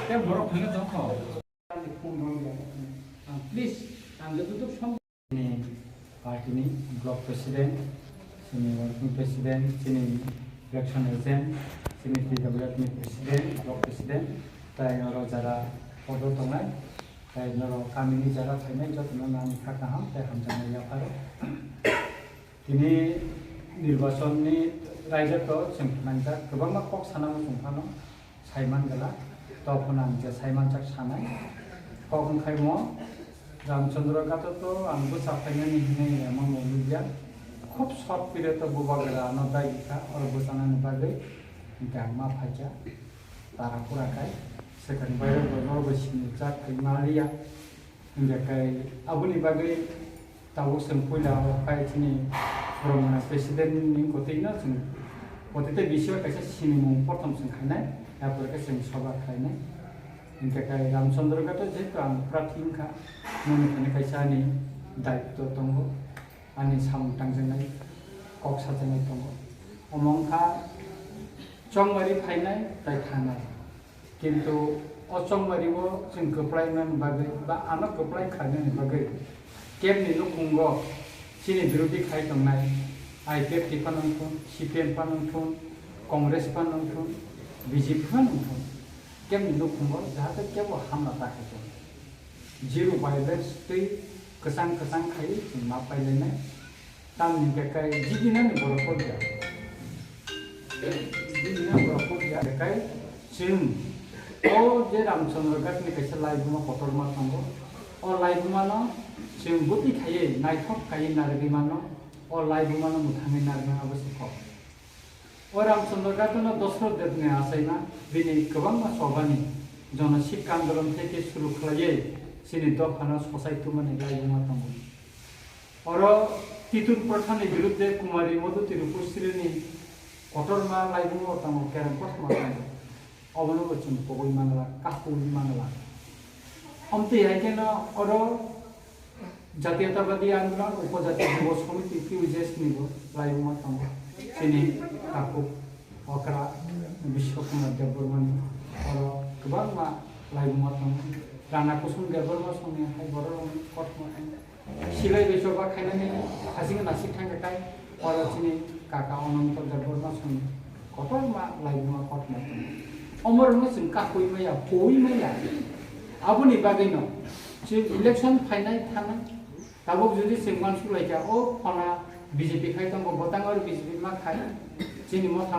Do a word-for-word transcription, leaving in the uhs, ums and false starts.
Tei borok phano tongkho. Please, ang joto duk som- Chini party ni block president, chini working president, chini election agent, chini T W F ni president, block president, tai oro jara podo tongnai, tai norok kami ni jara phainai joto no nang kha kaham tei hamjaknai yapharo. Tini nirbachon ni raida to chwng phnangjak, kwbangma kok sana muchung phano. Saiman gala, tokphano ang je saimanjak sanai. Kok wngkhaimo, Ramchandra Gato to ang bwsa phainani hinwi emo mwnwi ya. Khub short period o bubagra ano dai kha, oro bwchanani bagwi hwnkhe ang ma phaikha. Tara pura khai, swkang bairok bo norok bo sinijak khai ma liya. Hingkhe kai aboni bagwi tabuk chwng puila o kai chini borok mwnai president ni kotwi no chwng kotwi tei bisio kaisa sinimung prothom chwng khainai, yapore khe chwng soba khlainai. Hingkhe kai Ramchandra Gato jehetu ang prarthi wngkha, noni thani kaisa ani daitw tongo, ani samung tangjaknai, kok sajaknai tongo. Omo wngkha chongmari phainai tai thanai. Kintu o chongmari o chwng kwplai mani bagwi ba ano kwplai khlainani bagwi kebni nukhungo chini birodhi khai tongnai I P F T phano wngthun, C P M phano wngthun, Congress phano wngthun, B J P phano wngthun, kebni nukhungo jahate kebo hamla ta khai tongo. Zero violence tei kwchang kwchang khai chwng ma pailainai. Tamni hwnkhe kai jidinani borok kok ya. Jidinani borok kok ya. Kai chwng o je Ramchandra Ghat ni kaisa laibuma kotorma tongo. O laibuma no chwng bwtwi khaiwi naithok khaiwi narwgwi mano. O laibuma no mwthangwi narwknani abo se kok. O Ramchandra Ghat no Dosrot Dev ni achaima bini kwbangma chobani Jono Sikh Andolon theke suru khlaiwi chini dophano sochai tumani laibuma tongo. Oro Titur Prothani birudde Kumari Modhuti Rupusrini kotorma laibungo tongo, kereng kothoma tongo. Obono bo chwng pogwi mangla, kahpogwi mangla. Omtwi hai kheno oro Jatiyatabadi Andolon, Upojati Jubo Samiti, P U J S ni bo laibuma tongo. Chini takhuk okra Bishwa Kumar Debbarmani, oro kwbangma laibuma tongo. Rana Kusum Debbarma songni hai borok rokni kothoma tongo. Silai bai choba khainani hasing nasik thangkha kai, oro chini kaka Ananta Debbarma songni kotorma laibuma kothoma tongo. Omo rokno chwng kahwi maya, poi maya. Aboni bagwino chwng election phainai thanai. Tabuk jodi chwng uansuk laikha, o phona B J P khai tongo, bwtang oro B J P ma khai, chini motha